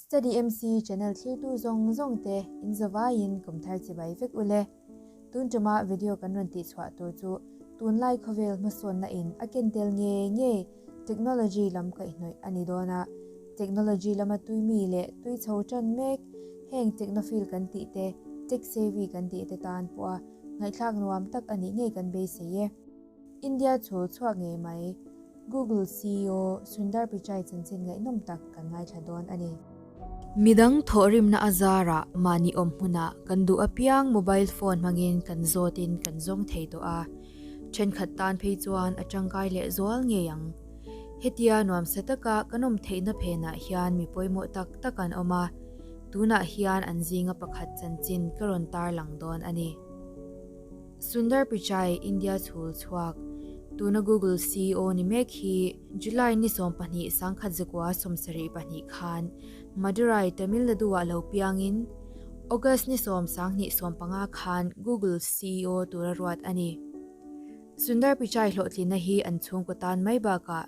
Steady MC channel thlirtu zawng zawng te in zavaiin kumthar chibai vek ule. Tun tuma video kan rawn tihchhuah tur chu tunlai khawvel hmasawnna in a ken tel nge nge technology lam kaihhnawih a ni dawn a. Technology lama tui mi leh tui chho tan mek heng technophile kan tih te, tech savvy kan tih te tan pawha ngaihthlak nuam tak a nih ngei kan beisei e. India chhul chhuak ngei mai. Google ceo Sundar Pichai chanchin ngaihnawm tak kan ngaithla dawn a ni. Midang thawhrimna a zarah mahni awm hmunah kan duh apiang mobile phone hmangin kan zawtin kan zawng thei tawh a, thenkhat tan phei chuan a tangkai leh zual ngei ang. Hetia nuamsa taka kan awm theihna phenah hian mi pawimawh tak tak an awm a, tunah hian an zinga pakhat chanchin ka rawn tarlang dawn a ni. Sundar Pichai, India chhul chhuak, tuna Google ceo ni mek hi July ni 12 1972 khan Madurai, Tamil Nadu-ah lo piangin August ni 10 2015 khan Google ceo tura ruat a ni. Sundar Pichai hlawhtlinna hi an chhungkaw tan mai bakah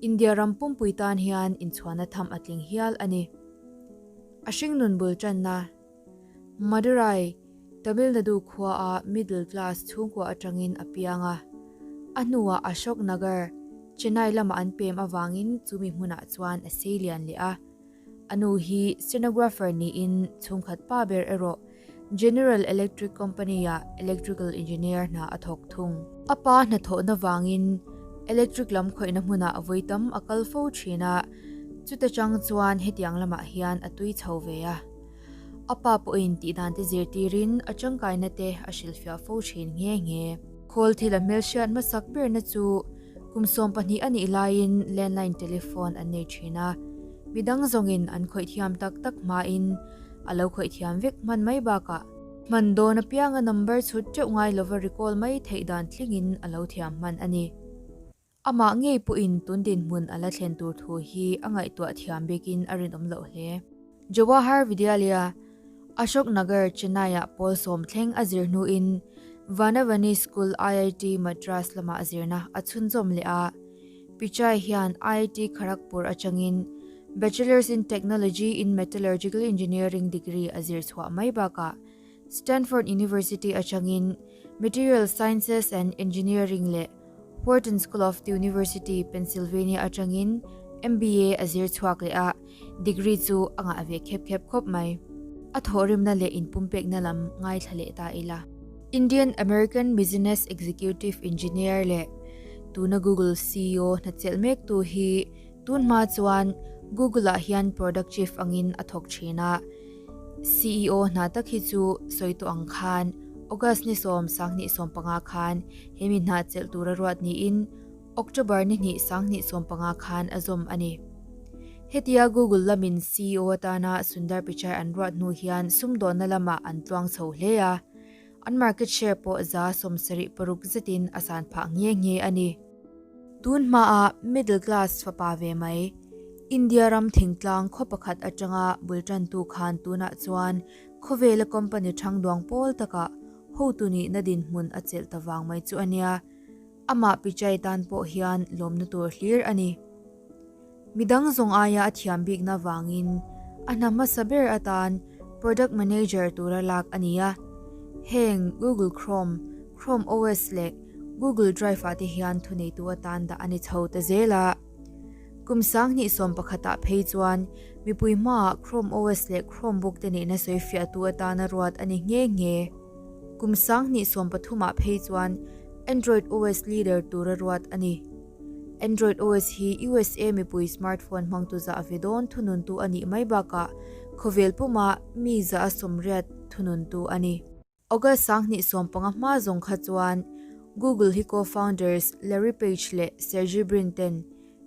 India ram pumpui tan hian inchhuahna tham a tling hial a ni. A hringnun bul tanna. Madurai, Tamil Nadu khuaa middle class chhungkua atangin a piang a. A hnuah Ashok Nagar, Chennai lama an pem avangin chumi hmunah chuan a sei lian leh a. A nu hi stenographer niin chhungkhat pa ber erawh General Electric Company-ah electrical engineer hna a thawk thung. A pa hnathawhna vangin electric lam khawihna hmunah vawi tam a kal fo thin a, chuta chang chuan hetiang lamah hian a tui chho ve a. A pa pawhin tihdan te zirtirin a tangkaina te a hrilhfiah fo thin nghe nghe. Khawl thil a hmelhriat hmasak berna chu kum 12 a nih laiin landline telephone an nei thin a, midang zawngin an khawih thiam tak tak hmain a lo khawih thiam vek hman mai bakah hman dawn apianga number chhut teuh ngai lova recall mai theih dan thlengin a lo thiam hman a ni. Amah ngei pawhin tun dinhmun a la thlen tur thu hi a ngaihtuah thiam bikin a rinawm loh hle. Jawahar Vidyalaya, Ashok Nagar, Chennai-ah pawl sawm thleng a zir hnuin Vanavani School IIT Madras lamah zirna a chhunzawm leh a. Pichai hian IIT Kharagpur atangin Bachelors in Technology in Metallurgical Engineering degree a zir chhuah mai bakah Stanford University atangin Material Sciences and Engineering leh Wharton School of the University, Pennsylvania atangin MBA a zir chhuak leh a, degree chu a ngah ve khep khep khawp mai. A thawhrimna leh inpumpekna lam ngaithla leh ta ila. Indian American Business Executive Engineer leh tuna Google ceo hnachelh mektu hi tun hma chuan Google-ah hian product chief angin a thawk thin a. Ceo hna tak hi chu sawi tawh ang khan August ni 10 2015 khan hemi hna chelh tura ruat niin October ni 2 2015 khan a zawm a ni. Hetia Google lamin ceo atana Sundar Pichai an ruat hnu hian sumdawnna lamah an tluang chho hle a, an market share pawh 76% zetin a san phah nghe nghe a ni. Tun hmaa middle class fapa ve mai, India ram thingtlang khaw pakhat atanga bul tantu khan tunah chuan khawvela company thang duang pawl takah hotu nihna dinhmun a chelh ta vang mai chu a nia. Amah Pichai tan pawh hian lawmna tur hlir a ni. Midang zawng aia a thiam bikna vangin a hna hmasa ber atan product manager tura lak a ni a. Heng Google Chrome, Chrome OS leh Google Drive ah te hian thuneitu atan dah a ni chho ta zel a. Kum 2011 ah phei chuan mipui hmaah Chrome OS leh Chromebook te nihna sawifiahtu atana ruat a ni nghe nghe. Kum 2013 ah phei chuan Android OS leader tura ruat a ni. Android OS hi USA mipui smartphone hmangtu zah ve dawn thununtu a nih mai bakah khawvel puma mi 180 thununtu a ni. August 2015 hma zawng kha chuan Google hi co-founders Larry Page leh Sergey Brin ten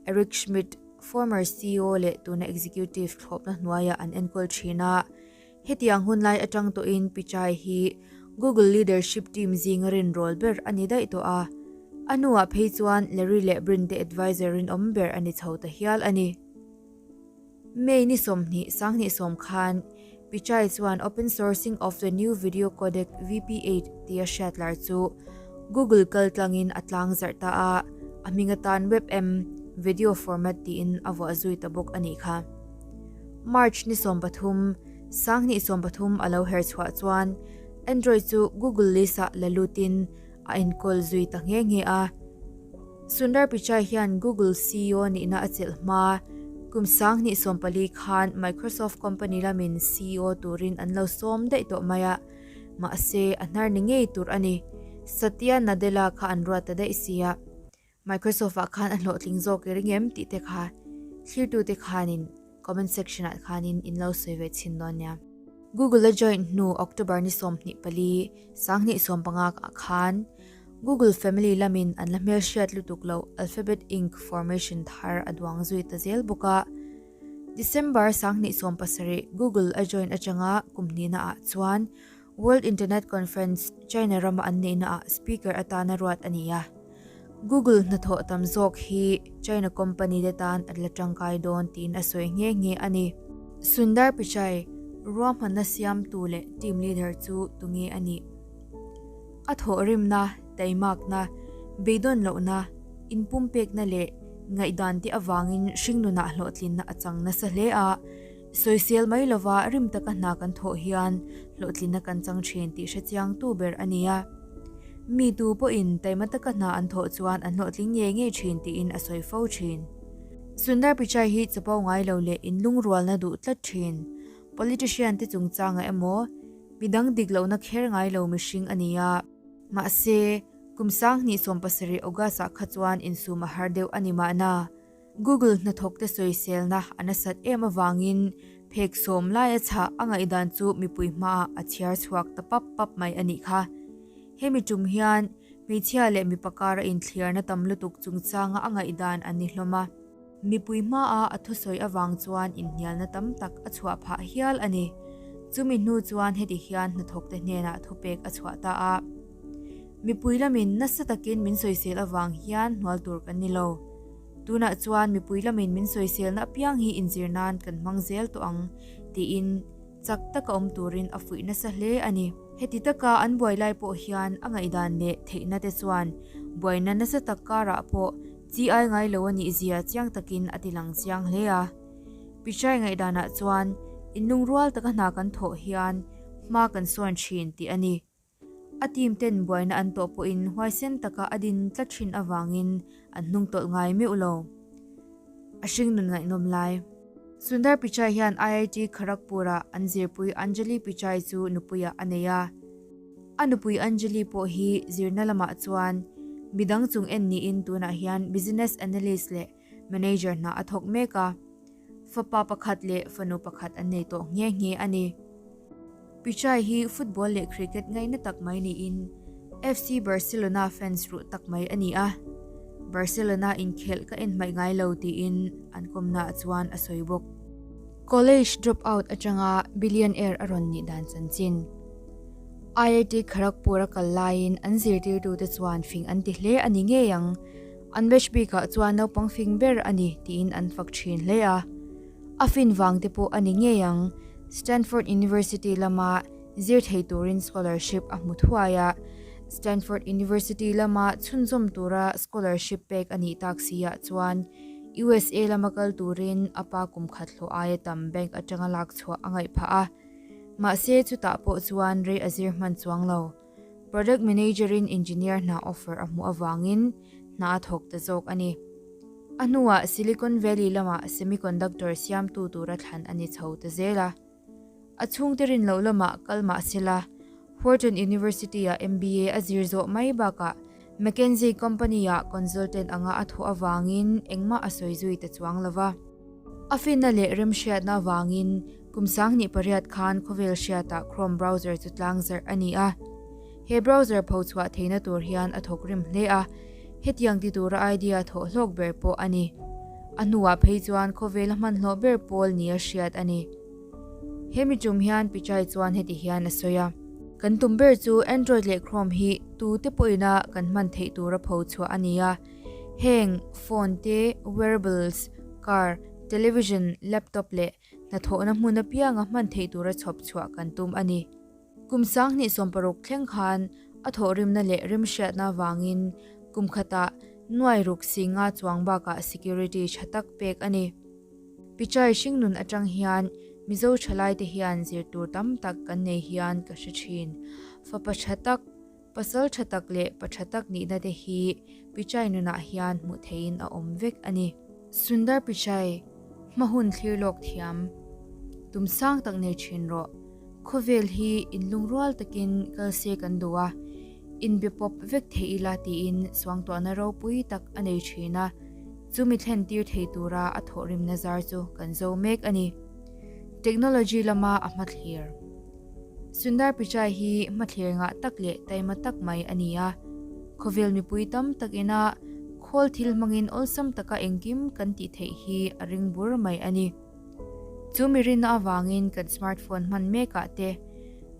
Eric Schmidt, former ceo leh tuna executive thlawpna hnuaiah an enkawl thin a. Hetiang hunlai atang tawhin Pichai hi Google leadership team zinga rinrawl ber a ni daih tawh a. A hnuah phei chuan Larry leh Brin te advisor rinawm ber a ni chho ta hial a ni. May ni 20 2010 khan Pichai chuan open sourcing of the new video codec VP8 tia hriatlar chu Google kal tlangin a tlang zarh ta a, a hming atan WebM video format tiin a vuah zui ta bawk a nih kha. March ni 13, 2013 a lo her chhuah chuan Android chu Google list-ah la lutin a enkawl zui ta nghe nghe a. Sundar Pichai hian Google ceo nihna a chelh hma kum 2014 khan Microsoft company lamin ceo turin an lo sawm daih tawh mai a, mahse a hnar ni ngei tur a ni. Satya Nadella kha an ruat ta daih sia. Microsoft ah khan a hlawhtling zawk i ring em tih te kha thlirtute khanin comment section ah khanin in lo sawi ve chhin dawn nia. Google a join hnu October ni 24, 2015 ah khan Google family lamin an la hmelhriat lutuk loh Alphabet Inc formation thar a duang zui ta zel bawk a. December 2017 Google a join atanga kum hnihna ah chuan World Internet Conference China rama an neihna ah speaker atana ruat a ni a. Google hnathawh tam zawk hi China company te tan a la tangkai dawn tiin a sawi nghe nghe a ni. Sundar Pichai, ruahmanna siamtu leh team leader chu tunge a nih? A thawhrimna, taimakna, beidawn lohna, inpumpekna leh ngaihdan te avangin hringnunah hlawhtlinna a chang nasa hle a. Sawisel mai lova rim taka hna kan thawh hian hlawhtlinna kan chang thin tih hrechiangtu ber a ni a. Mi tu pawhin taima taka hna an thawh chuan an hlawhtling ngei ngei thin tiin a sawi fo thin. Sundar Pichai hi chapo ngai lo leh inlungrualna duh tlat thin. Politician te chungchangah emaw, Midang dik lohna kher ngai lo mihring a ni a. Mahse, kum 2017 August-ah kha chuan insum a har deuh a ni mahna. Google hnathawkte sawiselna a nasat em avangin phek sawm laia chhah a ngaihdan chu mipui hmaah a chhiar chhuak ta pap pap mai a nih kha. Hemi tum hian hmeichhia leh mipa kara inthliarna tam lutuk chungchanga a ngaihdan a ni hlawm a. Mipui hmaa a thusawi avang chuan inhnialna tam tak a chhuah phah hial a ni. Chumi hnu chuan heti hian hnathawkte hnenah thupek a chhuah ta a. Mipui lamin nasa takin min sawisel avang hian hnual tur kan ni lo. Tunah chuan mipui lamin min sawiselna apiang hi inzir nan kan hmang zel tawh ang, tiin chak taka awm turin a fuih nasa hle a ni. Heti taka an buai lai pawh hian a ngaihdan leh theihna te chuan buaina nasa tak karah pawh Chi ai ngai lo a nih zia chiang takin a ti lang chiang hle a. Pichai ngaihdanah chuan inlungrual taka hna kan thawh hian hma kan sawn thin tih a ni. A team ten buaina an tawh pawhin huaisen taka a din tlat thin avangin an hnung tawlh ngai meuh lo. A hringnun ngaihnawm lai. Sundar Pichai hian IIT Kharagpur-ah an zirpui Anjali Pichai chu nupuiah a nei a. A nupui Anjali pawh hi zirna lamah chuan midang chung en niin tunah hian business analyst leh manager hna a thawk mek a. Fapa pakhat leh fanu pakhat an nei tawh nghe nghe a ni. Pichai hi football leh cricket ngaina tak mai niin FC Barcelona fans ruh tak mai a ni a. Barcelona inkhelh ka en hmaih ngai lo tiin an kawmnaah chuan a sawi bawk. College drop out atanga billionaire a rawn nih dan chanchin. IIT Kharagpur a kal laiin an zirtirtute chuan fing an ti hle a ni ngei ang. An batch bikah chuan naupang fing ber a ni tiin an fak thin hle a. A fin vang te pawh a ni ngei ang. Stanford University lama zir thei turin scholarship a hmu thuai a. Stanford University lama chhunzawm tura scholarship pek a nih tak si ah chuan USA lama kal turin a pa kum khat hlawh aia tam bank atanga lak chhuah a ngaih phah a. Mahse chutah pawh chuan rei a zir hman chuang lo. Product Manager-in engineer hna offer a hmuh avangin hna a thawk ta zawk a ni. A hnuah Silicon Valley lamah semiconductor siamtu tura thlan a ni chho ta zel a. A chhungte rin loh lamah kal mah sela, Wharton University-ah MBA a zir zawh mai bakah McKinsey Company-ah consultant anga a thawh avangin engmah a sawi zui ta chuang lo va. A finna leh remhriatna avangin kum 2008 khan khawvel hriatah Chrome browser chu tlang zarh a ni a. He browser phochhuah theihna tur hian a thawk rim hle a, hetiang ti tura idea thawh hlawk ber pawh a ni. A hnuah phei chuan khawvela hmanhlawh ber pawl nia hriat a ni. He mi tum hian Pichai chuan heti hian a sawi a. Kan tum ber chu Android leh Chrome hi tute pawhina kan hman theih tura phochhuah a ni a. Heng phone te, wearables, car, television, laptop leh hnathawhna hmun apianga hman theih tura chhawp chhuah kan tum a ni. Kum 2016 thleng khan a thawhrimna leh remhriatna avangin kum khatah nuai ruk si nga chuang bakah security tha tak pek a ni. Pichai hringnun atang hian Mizo thalaite hian zir tur tam tak kan nei hian ka hre thin. Fapa tha tak, pasal tha tak leh pa tha tak nihna te hi Pichai nunah hian hmuh theihin a awm vek a ni. Sundar Pichai, hma hun thlir lawk thiam. Tum sang tak nei thin rawh. Khawvel hi inlungrual takin kal se kan duh a, inbe pawp vek thei ila tiin suangtuahna ropui tak a nei thin a. Chumi thlen tir thei tura a thawhrimna zar chu kan zo mek a ni. Technology lama a hmathlir. Sundar Pichai hi hmathlir ngah tak leh taima tak mai a ni a. Khawvel mipui tam tak ina khawl thil hmangin awlsam taka engkim kan tih theih hi a ring bur mai a ni. Chu mi rinna avangin kan smartphone hman mekah te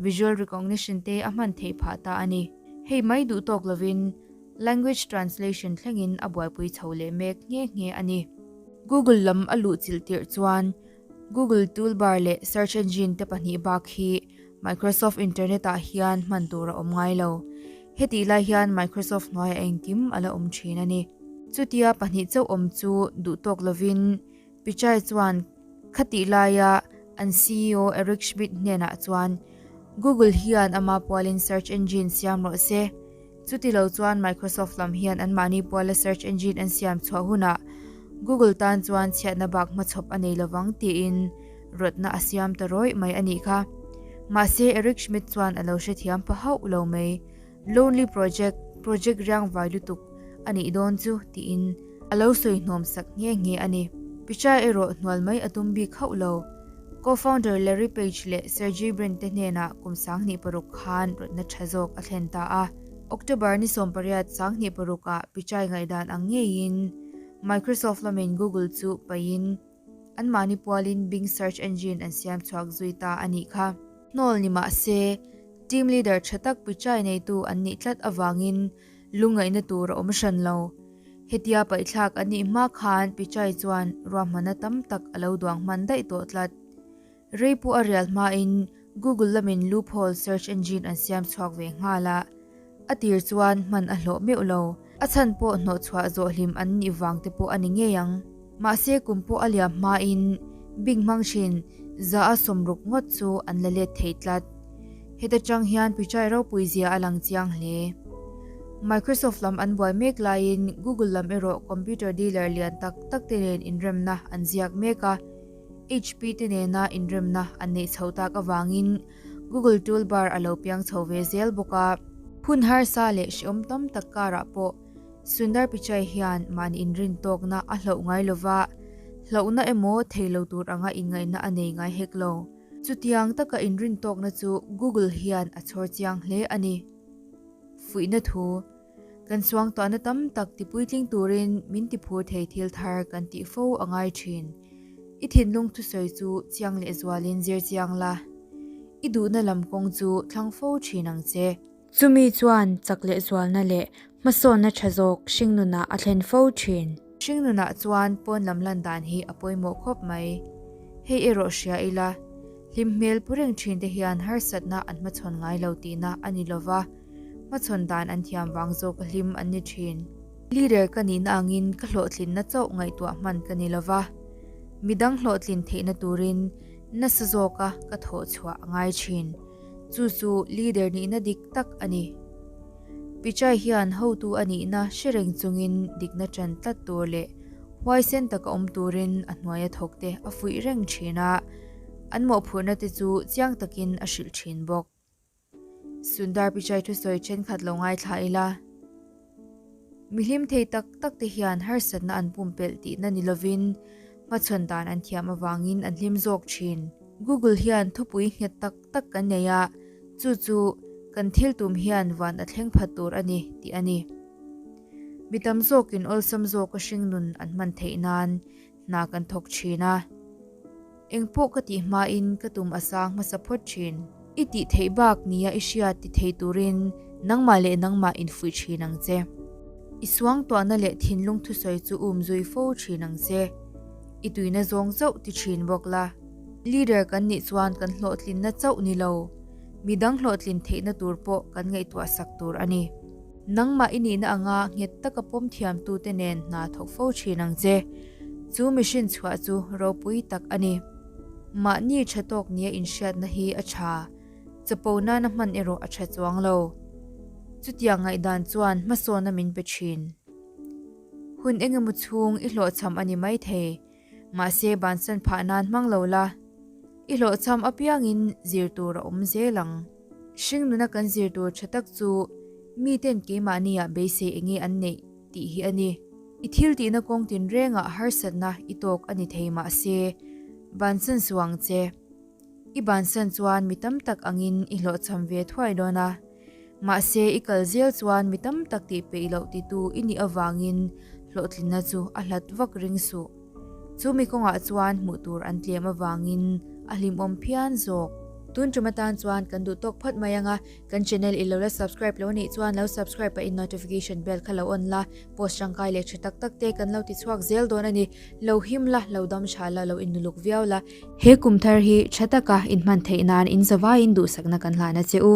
visual recognition te a hman theih phah ta a ni. Hei mai duh tawk lovin Language translation thlengin a buaipui chho leh mek nghe nghe a ni. Google lam a luh chilh tirh chuan Google toolbar leh search engine te pahnih bak hi Microsoft Internet ah hian hman tur a awm ngai lo. Hetih lai hian Microsoft hnuaiah engkim a la awm thin a ni. Chutia pahnih chauh awm chu duh tawk lovin Pichai chuan khatih laia an ceo Eric Schmidt hnenah chuan Google hian ama pualin search engine siam rawh se. Chuti lo chuan Microsoft lam hian anmahni puala search engine an siam chhuah hunah Google tan chuan chhiatna bak hmachhawp a nei lovang tiin rawtna a siam ta rawih mai a nih kha. Mahse Eric Schmidt chuan a lo hrethiam pha hauh lo mai. Lonely Project, project riang vai lutuk a nih dawn chu tiin a lo sawi hnawm sak nghe nghe a ni. Pichai erawh hnual mai a tum bik hauh lo. Co-founder Larry Page leh Sergey Brin te hnenah kum 2006 khan rawtna tha zawk a thlen ta a. October ni 18 2006 ah Pichai ngaihdan ang ngeiin Microsoft lamin Google chu paihin anmahni pualin Bing search engine an siam chhuak zui ta a nih kha. Hnawl ni mah se, team leader tha tak Pichai neitu an nih tlat avangin lungngaihna tur a awm hran lo. Hetia paihthlak an nih hma khan Pichai chuan ruahmanna tam tak a lo duang hman daih tawh tlat. Rei pawh a rial hmain Google lamin loophole search engine an siam chhuak ve nghal a, a tir chuan hman a hlawh meuh lo. A chhan pawh hnawhchhuah zawh hlim an nih vang te pawh a ni ngei ang. Mahse kum pawh a liam hmain Bing hmang thin za a 60 ngawt chu an la let thei tlat. Heta tang hian Pichai ropui zia a lang chiang hle. Microsoft lam an buai mek laiin Google lam erawh computer dealer lian tak tak te nen inremna an ziak mek a, HP te nena inremna an neih chho tak avangin Google toolbar a lo piang chho ve zel bawk a. Hun harsa leh hrehawm tam tak karah pawh Sundar Pichai hian mahni inrin tawkna a hlauh ngai lova, hlauhna emaw thei lo tur anga inngaihna a nei ngai hek lo. Chutiang taka inrin tawkna chu Google hian a chhawr chiang hle a ni. Fuihna thu, Kan suangtuahna tam tak tipuitling turin min tiphur thei thil thar kan tih fo a ngai thin. I thinlung thusawi chu chiang lehzualin zir chiang la. I duhna lam kawng chu thlang fo thin ang che. Chumi chuan chak lehzualna leh hmasawnna tha zawk hringnunah a thlen fo thin. Hringnunah chuan pawn lam lan dan hi a pawimawh khawp mai. Hei erawh hria ila, hlim hmel pu reng thin te hian harsatna an hmachhawn ngai lo tihna a ni lova, hmachhawn dan an thiam vang zawk a hlim an ni thin. Leader ka nihna angin ka hlawhtlinna chauh ngaihtuah hman ka ni lova, midang hlawhtlin theihna turin nasa zawka ka thawh chhuah a ngai thin. Chu chu leader nihna dik tak a ni. Pichai hian hotu a nihna hre reng chungin dikna ṭan tlat tur leh huaisen taka awm turin a hnuaia thawkte a fuih reng ṭhin a, an mawhphurhna te chu chiang takin a hrilh ṭhin bawk. Sundar Pichai thusawi ṭhenkhat lo ngaithla ila, Mi hlim thei tak tak te hian harsatna an pumpelh tihna ni lovin hmachhawn dan an thiam avangin an hlim zawk ṭhin. Google hian thupui nghet tak tak kan nei a, chu chu kan thil tum hian van a thleng phat tur a ni tih a ni. Mi tam zawkin awlsam zawka hringnun an hman theih nan hna kan thawk thin a. Engpawh ka tih hmain ka tum a sang hmasa phawt thin. I tih theih bak nia i hriat ti thei turin nangmah leh nangmah infuih thin ang che. I suangtuahna leh thinlung thusawi chu um zui fo thin ang che. I tuina zawng chauh ti thin bawk la. Leader kan nih chuan kan hlawhtlinna chauh ni lo, midang hlawhtlin theihna tur pawh kan ngaihtuah sak tur a ni. Nangmah i nihna anga nghet taka pawm thiamtute nen hna thawk fo thin ang che. Chu mihrin chhuah chu ropui tak a ni. Mahni tha tawk nia inhriatna hi a tha, chapo nana hman erawh a tha chuang lo. Chutiang ngaihdan chuan hmasawnna min pe thin. Hun engemaw chhung i hlawhchham a ni maithei, mahse bansan phah nan hmang lo la, i hlawhchham apiangin zir tur a awm zel ang. Hringnuna kan zir tur tha tak chu miten keimahniah beisei enge an neih tih hi a ni. I thil tihna kawng tinrengah harsatna i tawk a ni thei mahse, bansan suh ang che. I bansan chuan mi tam tak angin i hlawhchham ve thuai dawn a. Mahse i kal zel chuan mi tam tak tih peih loh titu i nih avangin hlawhtlinna chu a hlat vak ring suh. Chu mi kawngah chuan hmuh tur an tlem avangin a hlimawm phian zawk. Tun tum atan chuan kan duh tawk phawt mai ang a, kan channel i lo la subscribe lo nih chuan lo subscribe pahin notification bell kha lo on la, post tangkai leh tha tak tak te kan lo ti chhuak zel dawn a ni. Lo him la, lo dam tha la, lo inuluk viau la. He kum thar hi tha taka inhman theih nan in zavaiin duhsakna kan hlan a che u.